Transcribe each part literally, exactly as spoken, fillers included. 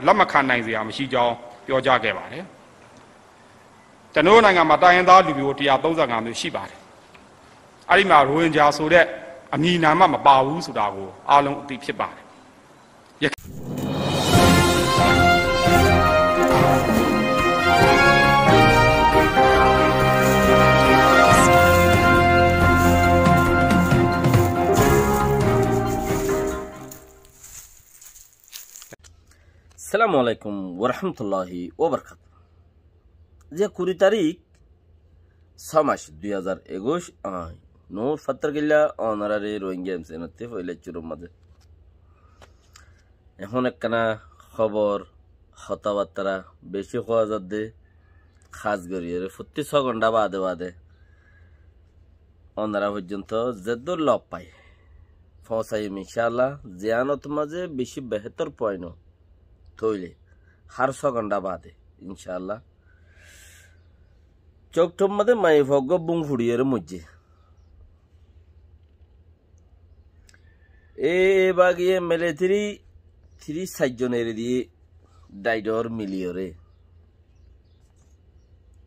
လက်မခံနိုင်စရာမရှိကြောင်းပြောကြားခဲ့ပါတယ်။ ကျွန်တော်တို့နိုင်ငံမှာတိုင်းရင်းသားလူမျိုးတစ်ရာသုံးဆယ့်ငါးမျိုးရှိပါတယ်။ အဲ့ဒီမှာရိုဟင်ဂျာဆိုတဲ့အမည်နာမမပါဘူးဆိုတာကိုအားလုံးအသိဖြစ်ပါတယ်။ Assalamu alaikum warahmatullahi wabarakatuh. Ze kuri tarík, só mac, dui házar ekuic, añí Nur Fattar Killa, ónorare Rohingya M C N ottú foila cúrur mazé. Ehón ekkán hóbor, hotábattá beci hoó zadde, hás goríyore fottí só gonthá baade baade ónora foijjonto zeddúr lof fai foóñsaiyum incáalla, ziyánot mazé beci behétor foóin tóile hár só gonthá baade incáalla. Cokthor mazé maiyafua eggúa bum fuçiyore moijjé. E, e bagiye militeri tiríc sair zon eri diyé, dhaidhor miliyore.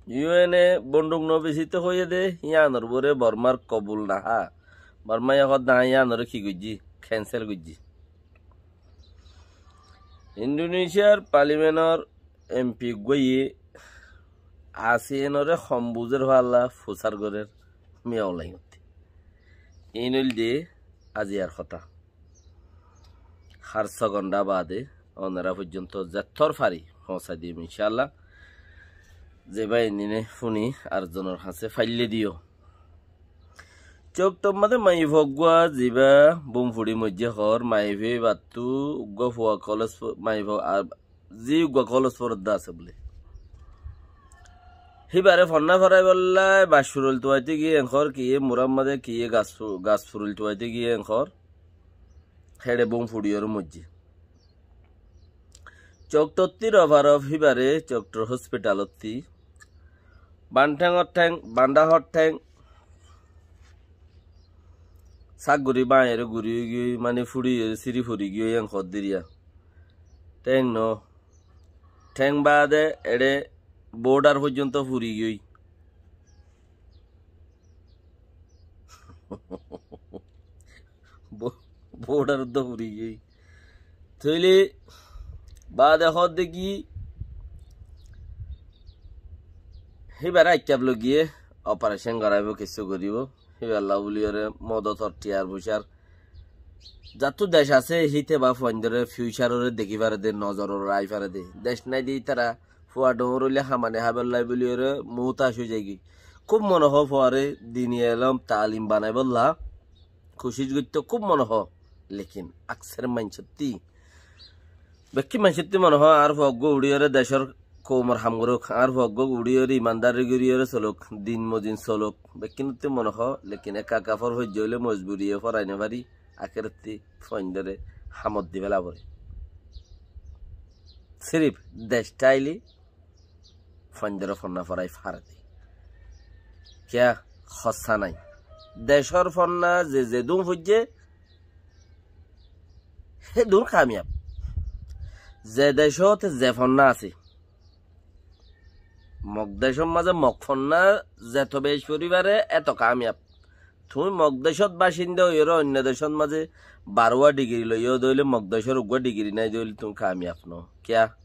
U N e bonduk no bisite hoiyé dé, yíanor uore Bormar kobul nahá. Bormaye hoó dé añí yíanore ki goijjí? Kensel goijjí. Indonesiar palimenor M P eggúaye A S E A N ore hom buzér falla fusár gorér Miyaung Hleing ottú. Iín óilde aziyar hotá. Hár só gonthá baade ónora foijjonto zettór fari foóñsai diyum incáalla. Ze bái inníne fúni ar zonor hañsé faillé diyó. Cokthor mazé maiyafua eggúa zibá bum fuçi moijjé hoór, maiyafua íbattú eggúa fua kolej fo-, maiyafua, a, zí eggúa kolej foredde asé bóli. Híbare fonná foráibolla bac furoil tuaité giyé enkor kiyé, murar mazé kiyé gas fu-, gas furoil tuaité giyé enkor. Héçe bum fuçiyore moijjé. Cokthor ttu rofarof híbare Cokthor hospitalottú bandhá hór théng, bandhá hór théng sak gorí báñiyore guri óigiyoi, mani fúçiyore síri fori giyoi en hoódde riya. Théng no, théng baade eçé bodhar foijjonto furi giyoi. Bo-, bodhar uddá furi giyoi. Tóile baade hoódde ki, híbare aikkaf loi giyé operation goráibo, kessú goríbo. Híballa bóliyore modotor thiyar fuisar zattú dec asé, híte ba fuaindóre fiucarore dekí fare dé, nozorore ai fare dé. Dec nái dé ítara fua dhoóñr óile hamani háibolla bóliyore muútac ói zaigói. Kúb mone hoó fuare dini elóm taalim banaibólla kucíc goittó kúb mone hoó, lekin akser maincótti, bekkín maincótti mone hoó, añár fua eggúa uçíyore decór koumor ham gorók, añár fua eggúa uçíyore imandari goríyore solók, din mozin solók, bekkínotti mone hoó, lekin ekka ekka for foijjé óile mozburiye forai nofari, akérotti fuaindóre hamot di féla foré. Sirif dec tháile fuaindóre fonná forai fare dé. Kiyá? Hossá nái. Decór fonná ze zedún foijjé, hédún kamiyab. Ze decót ze fonná asé, Mog decór mazé Mog fonná zeto bec fori fare, eto kamiyab. Tuñí Mog decót bacinda óiyore oinno decót mazé barúa dhigiri loiyó dé óile, Mog decór uggúa dhigiri nái dé óile tuñí kamiyab no. Kiyá?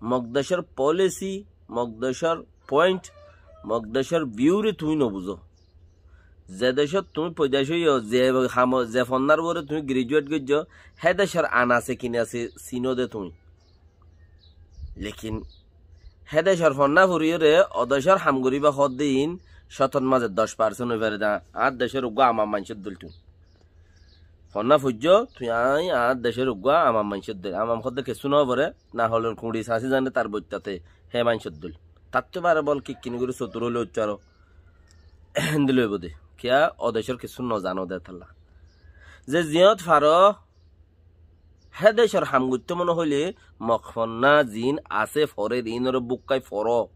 Mog decór polisi, Mog decór point, Mog decór viu re tuñí nobuzó. Ze decót tuñí foida óiyo, ze ham, ze fonnar uore tuñí graduate goijjó, hé decór an asé ki nái asé sinó dé tuñí. Lekin hé decór fonná foriyóre o decór ham goríba hoódde iín cótot mazé doc parsent ói fare dé, añár decór uggúa amam maincór dóil tuñí. Fonná foijjó, tuñí añí añár decór uggúa amam maincór dóil. Amam hoódde kessú no foré, na holor kuñçi sañsí zane tar boittate, hé maincór dóil. Tattú bare bol kikkini gorí sotur óile óiccáró. Héndilla óibo dé. Kiyá? O decór kessú no zano dé tálla. Ze ziyót faro, hé decór ham goittó mone hoilé, Mog fonná ziín asé forer, iínoré búkkái foró.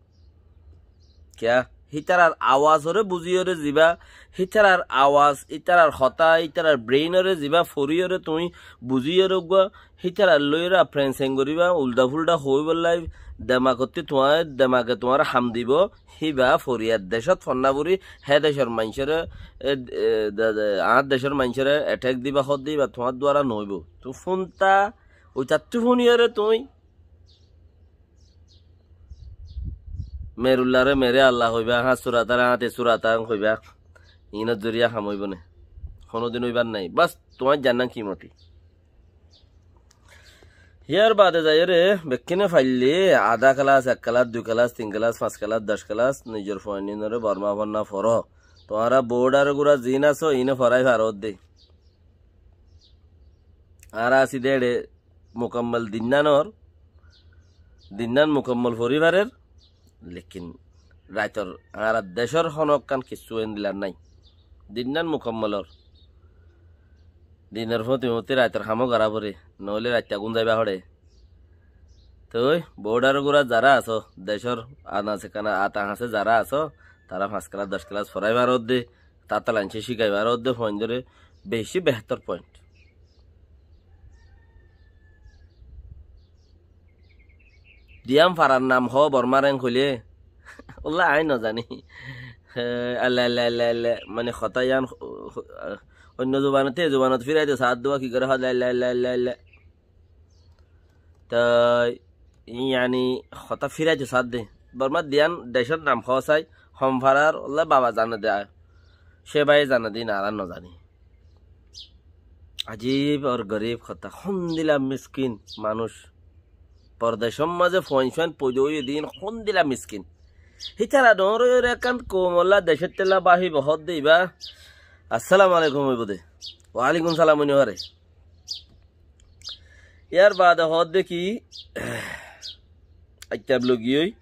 Kiyá? Hítarar awazoré buzíyoré zibá, hítarar awaz, ítarar hotá, ítarar breinoré zibá foriyóre tuñí buzíyoré uggúa, hítarar loiyóre aprenseng goríba, uldha-fuldha hoóibollá, demagottí tuáñr, demage tuáñre ham dibou, híba foriyar decót fonná fori, hé decór maincóre, e, e, de, de, añár decór maincóre ethék dibá hoódde íba tuáñr duara noóibou. Tuñí fúnta, uitattú fúniyóre tuñí Merullaré mere Allah hoibá, háñt surataré háñte surata hoibá. Iínor zoriya ham óibou né? Honódin óibar nái. Bas, tuáñr zannán kimoti. Yar baade zaiyóre, bekkúne faillé, adá kelas, ek kelas, dui kelas, tin kelas, fañs kelas, doc kelas, nizor fuainínoré Bormá fonná foró. Tuáñra boódhar gura ziín asó, iíne forái faródde. Añára así dé eçé mukammol dinnánor, dinnán mukammol fori farer, lekin raitor añárar decór honókkan kissú endilla nái. Dinnán mukammolor. Dinor fúti fúti raitor hamó gorá foré, noóile raitta gúm zaiba hoçé. Toi boódhar gura zará asó, decór anase kana ata hasé zará asó, tará fañs kelas, doc kelas forái faródde, Tátalaince cíkaibar ódde fuaindóre bicí behétor point. Diyan farar nam hoó Bormár en hoilé, ólla aññí nozaní. He, alla, alla, alla, alla, mane hotá yián, oinno zubanottú e zubanot fíraito saádde ki goré hoó, alla, alla, alla, alla, alla. Toi, yáni, hotá fíraito saádde. Bormár diyan decór nam hoó sai, hom farar ólla baba zane de, cé báiye zane de, iín añára nozaní. Ajib ar gorib hotá, hondilla miskin manúic. Pordecór mazé fuain-suain foida óiye de iín hondilla miskin. Hítara dhoóñr óiyore ekkán koumolla decóttula báfibo hoódde ibá. Assalamu alaikum óibo de. Wa alaikum salam ói no fare. Yar baade hoódde ki, aitab logiyói,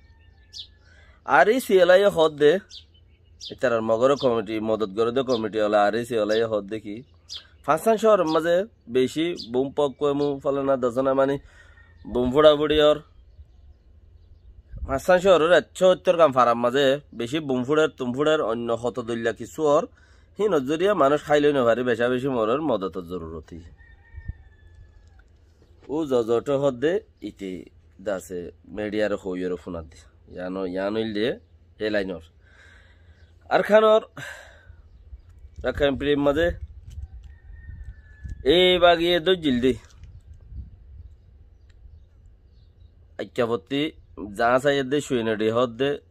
ar isi olaiyó hoódde, itarar mogoró komiti, modot goródde komiti ola ar isi olaiyó hoódde ki, fañsán cóoror mazé bicí bum pokkuemu folana dosana mani bum fuçafuçi ór. Fañsán cóoror ekcó óttor gam farar mazé bicí bum fuçer, tum fuçer, oinno hoto doilla kissú ór. Híinor zoriya manúic háiloi nofarí becá-becí morer modotor zorurot óiye. Ó zozothé hoódde ite dase midiyare hoóiyoré fúnadde. Yián, yián óilde hé lainor. Arkanor, Rakhain Front mazé ei bagiye dóijjil de. Aikkafottí zañs aiyédde, cuinedi hoódde,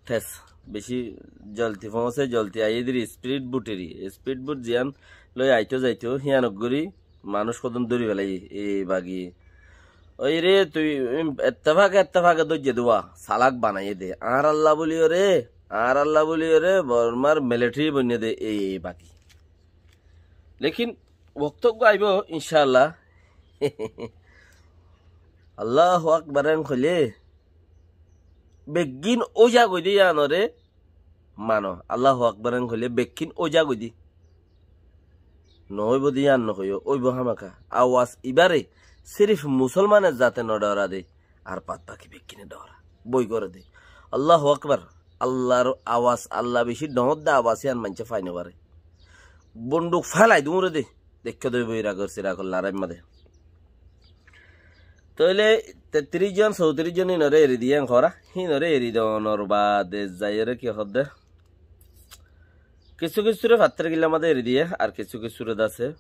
tes, bicí jolti foóñse, jolti aiyédde, ispid butheri, ispid but ziyán loi aitó zaitó, híyanok gorí manúic hodún dóri felaiyé, e bagiye. Ói re, tui, um, ettefake, ettefake dóijje de, salak banaiyé de. Añáralla bóliyoré, añáralla bóliyoré, Bormar militeri boinné de, e bagi. Lekin, wokto uggúa aibó, incáalla. Allahu Akbar en hoilé, beggín óiza goi de yíanoré mano. Allahu Akbar en hoilé beggín óiza goi de. Noóibo de yían nohoiyó, óibo hámaka. Awaz ibáre sirif musolmane zate nodhora de, ar bad baki beggíne dhoora. Boi goré de. Allahu Akbar. Allar awaz, Alla bicí dhoóñr de awaz yían maincé fai nofaré. Bonduk félai dúre de. Deikkó de boi ragor sirakor laráimma de. Tóile tettiríc zon, sóutiríc zon híinoré eri diyé en hoóra. Híinoré eri donor baade zaiyóre ki hoódde? Kissú kissúre Fattorkillar mazé eri diyé, ar kissú kissúre dase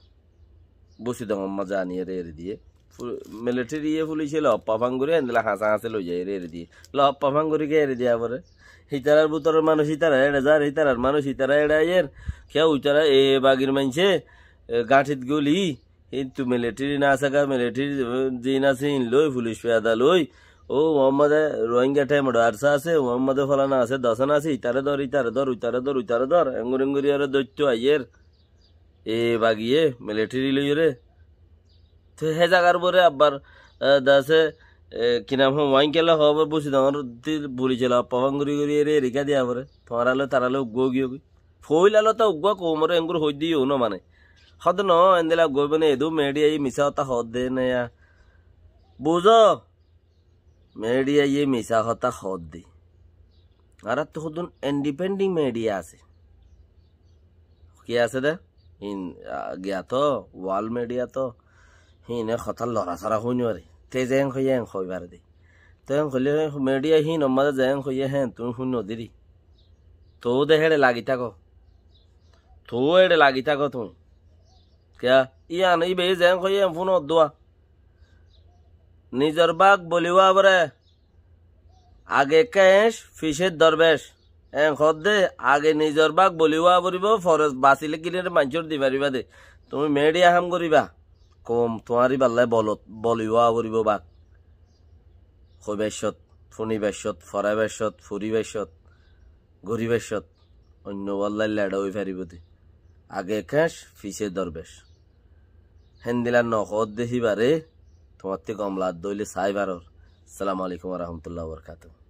Busidongor mazé aniyóre eri diyé. Fu-, militeri ye fulice loppa fangori endilla hañsá hañsé loi zaiyóre eri diyé. Loppa fangori ke eri diya fore. Hítarar bútoror manúic hítara eçe zar, hítarar manúic hítara eçe aiyér. Kiyá uitara e bagir maincé, e, gañthit goli, Kintu militeri no asé ga, militeri, e, zin asé, in loi, fulic fiyada loi. Ó, uwar mazé Rohingya thaimor arsa asé, uwar mazé folana asé, dosana asé, itare dór, itare dór, uitare dór, uitare dór. Engori engori ore dóitto aiyér. E bagiye, militeri loiyóre. Te hé zagar uore abbar, e, dase, e, ki nam hoó, Waingkela hoó, Busidongor til fulice loppa fangori gori ere, ere rikká diya fore. Tuáñra loi, tará loi uggúa ói giyói. Foóila lóta uggúa koumoré enggúa hoóidde yó no mane. Hoódde noó, endilla goibó né, edú media ye misá hotá hoódde né ya. Buzó? Media ye misá hotá hoódde. Añáráttu hoddún independent media asé. Ki asé dé? Híin, a, giya to, world media to, híine hotá lorasora hoi no fare. Te zeén hoiyé eén hoi fare dé. Te eén hoilé media híinor mazé zeén hoiyé héen tuñí hoi no diri. Tuñí dé héçe lagi táko. Tuñí héçe lagi táko tuñí. Kiyá? Yían íbaye zeén hoiyé eén fúno dúa. Nizor bák boli wá foré. Age keéñc, fisé dorbec. Eén hoódde, age nizor bák boli wá foribó, fore basilé kinere maincór di faribá dé. Tuñí media ham goríba. Koum tuáñr íballá bolot, boli wá foribó bák. Hoibaiccót, fúnibaiccót, foraibaiccót, furibaiccót, goríbaiccót. Oinno wallái leça ói faribó dé. Age keéñc, fisé dorbec. Héndilla no hoódde híbare, tuáñttú gom ladde óile sai faror. Assalamu alaikum wa rahmatullahi wa barakatuhu.